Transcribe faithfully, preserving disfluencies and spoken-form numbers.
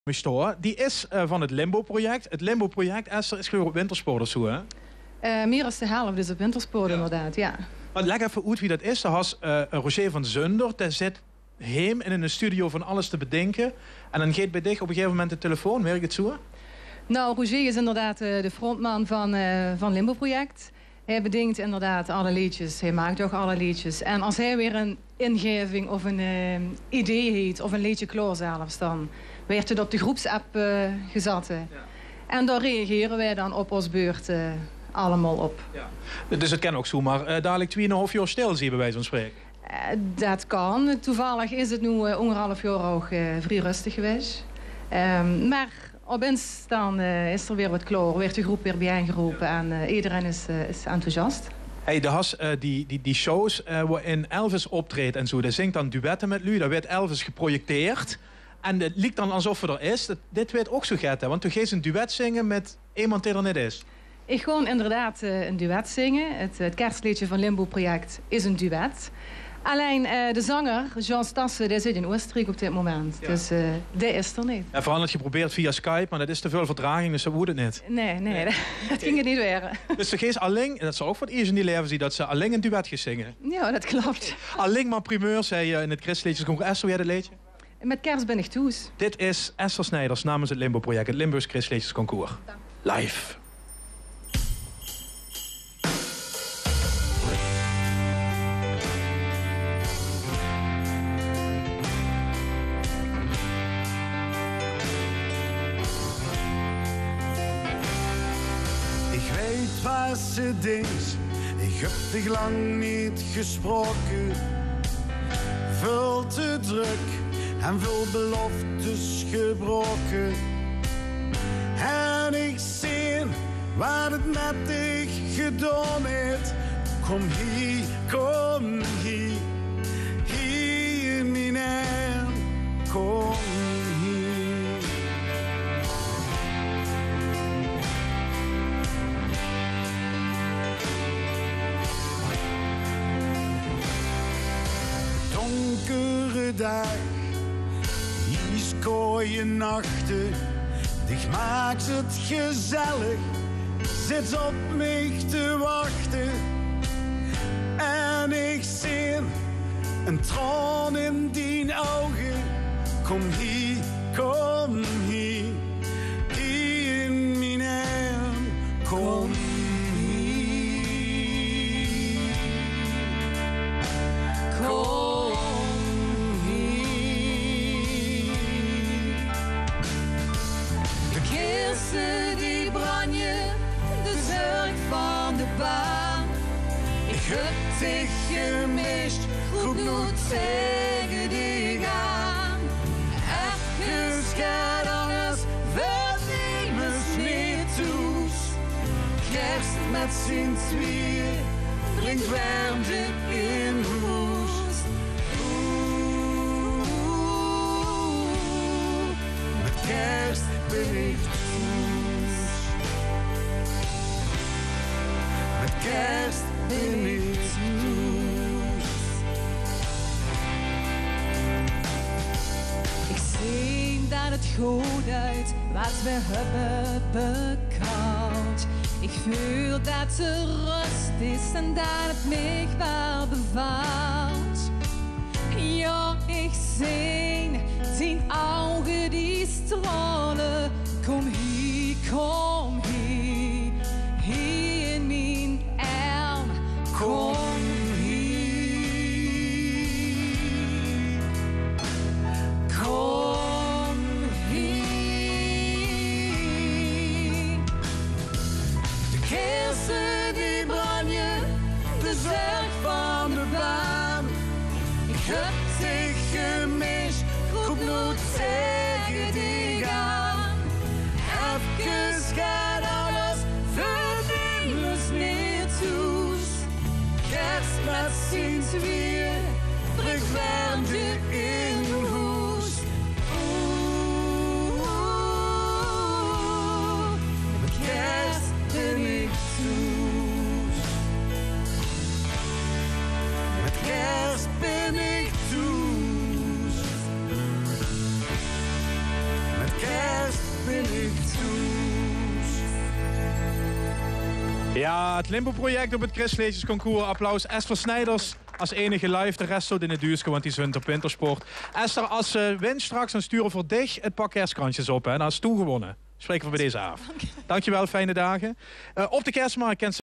Mestore, die is eh, van het Limbo-project. Het Limbo-project, Esther, is geloof ik op wintersport of zo, hè? Eh, mier es de helf is op wintersport, inderdaad, ja. Maar leg effe oet wie dat is. Dao has eh, Roger van Zunder, dae zit heem in een studio van alles te bedinke. En dan geit bij dich op een gegeven moment de telefoon, werkt het zo? Nou, Roger is inderdaad eh, de frontman van, eh, van Limbo Project. Hij bedinkt inderdaad alle leedjes, hij maakt ook alle leedjes. En als hij weer een ingeving of een eh, idee heeft of een leedje klaor zelfs, dan werd het op de groepsapp eh, gezet. En daar reageren wij dan op ons beurt eh, allemaal op. Dus het kan ook zomaar eh, dadelijk twieënhalf jaar stil zien, bij wijze van spreken. Eh, dat kan. Toevallig is het nu eh, anderhalf jaar ook eh, vrij rustig geweest. Ehm, maar opeens dan eh, is er weer wat klaor, werd de groep weer bijeengeroepen en eh, iedereen is, eh, is enthousiast. Hey, de has eh, die, die, die shows eh, waarin Elvis optreedt en zo, daar zingt dan duetten met lui, daar werd Elvis geprojecteerd. En het lijkt dan alsof er is. Dat, dit werd ook zo get, hè? Want toen geest een duet zingen met iemand die er niet is. Ik gewoon inderdaad eh, een duet zingen. Het, het kerstliedje van Limbo Project is een duet. Alleen eh, de zanger, Jean Stassen, die zit in Oostenrijk op dit moment. Dus eh, die is er niet. En vooral het geprobeerd via Skype, maar dat is te veel vertraging, dus dat moet het niet. Nee, nee, dat ging het niet worden. Dus ze geest alleen, dat zou ook voor het eerst in die leven zien, dat ze alleen een duet geest zingen. Ja, dat klopt. Alleen maar primeur, zei je in het kerstliedjesconcours. Esther, wie heet het leedje? Met kerst ben ik thoes. Dit is Esther Snijders namens het Limbo Project, het Limburgs Kerstliedjesconcours. Live. Ich weit waat se dinks, ich höb dich lang neet gesproke. Väöl te drök en väöl beloftes gebroke. En ich zeen waat 't mit dich gedaon haet. Kom hie, kom hie, hie in mien erm. Kom hie. Donkere daag, iesgaoje nachte, dich maaks 't gezellig, zits op mich te wachte. En ich zeen ein traon in dien ouge. Kom hie, kom hie, hie in mien erm. Kom hie, kom hie. De kerse die branje, de zörg van de baan. Ich höb dich gemis, roep noe taenge dich aan. Efkes get angers, veur nemes neet thoes. Kerst mit zien twieë bringk wermde in hoes. Oeh, mit kerst bin ich thoes. Mit kerst bin ich thoes. Ich zeen det 't good deit waat v'r höbbe bekald. Ich veul det d'r rös is en det 't mich waal bevalt. Jao, ich zeen zien ouge die straole. Kom hie, kom hie, hie in mien erm. Kom hie, kom hie. De kerse die branje, de zörg van de baan. Ich höb dich gemis, roep noe taenge dich aan. Efkes get angers, veur nemes neet thoes. Kerst mit zien twieë bringk wermde in hoes. Oeh, mit kerst bin ich thoes. Mit kerst bin ich thoes. Ja, het Limbo-project op het Krisleedjesconcours. Applaus Esther Snijders. As enige live, de rest zoot in het duurske, want die zunt op wintersport. Esther, as ze wint straks, dan sture v'r dich het pak kerskrantjes op, hè. Dan has toe gewonne. Spreke v'r bij deze af. Dankjewel, fijne dagen. Eh, op de kersmarkt kent